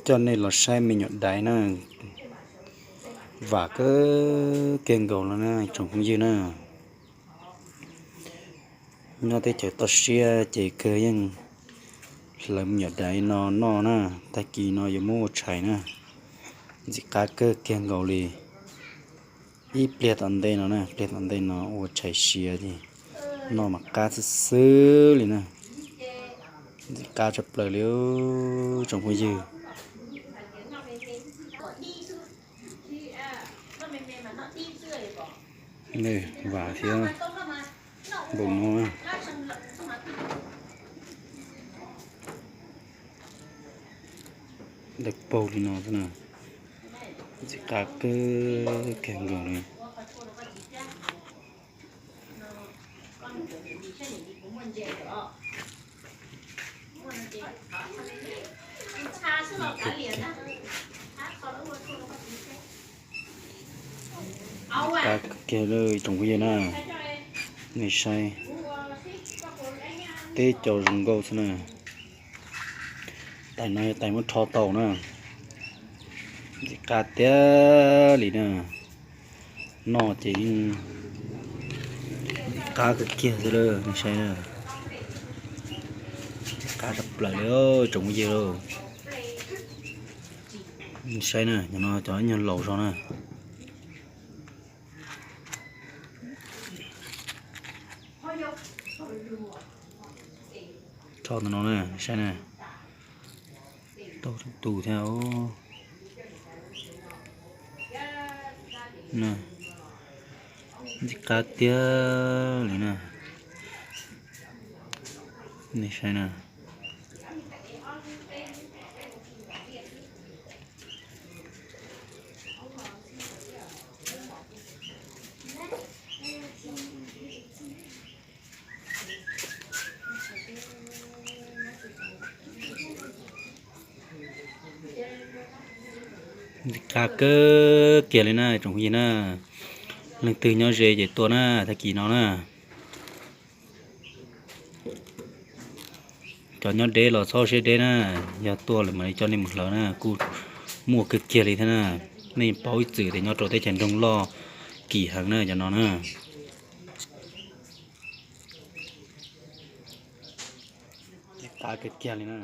Coj nej los saib me nyuam daiv na, vam kawg kiag nkaus los na tsoom phooj ywg na. Nyob teb chaws toj siab ces kawg yeej hlawv me nyuam daiv no noj na, tag kis no yuav muab ua tshais na. Ntxim qab kawg kiag nkaus li. Ib pliag tom ntej no na, pliag tom ntej no ua tshais siav ces noj mas qab xwb xwb li na. Ntxim qab tshaj plaws li tsoom phooj ywg. Vam thiab npaum no. Dawb paug li no xwb na. Ntxim qab kawg kiag nkaus li. Qab kiag li tsoom phooj ywg na, nej saib, teb cau zoo nkauj xwb na. Tais no yog tais muab rho tau na. Ntxim qab tiag li na. Noj ces yeej ntxim qab kawg kiag xwb lawm, nej saib na. Ntxim qab tshaj plaws li tsoom phooj ywg lauj. Saib na, cov no cov nyuag laus zog na. Tso ntawm no na, saib na. Tau tus thiab. Ntxim qab tiag li na. Nej saib na. Ntxim qab kawg kiag li na tsoom phooj ywg na. Leej twg nyob ze ces tuaj na, tag kis no na. Cov nyob deb los txhob siab deb na, yog tuaj lawm mam li coj nej mus hlawv na, kuj muaj kawg kiag li thiab na. Nej paub ib txwm tias nyob rau teb chaws nroog loj kim heev na cov no na. Ntxim qab kawg kiag li na.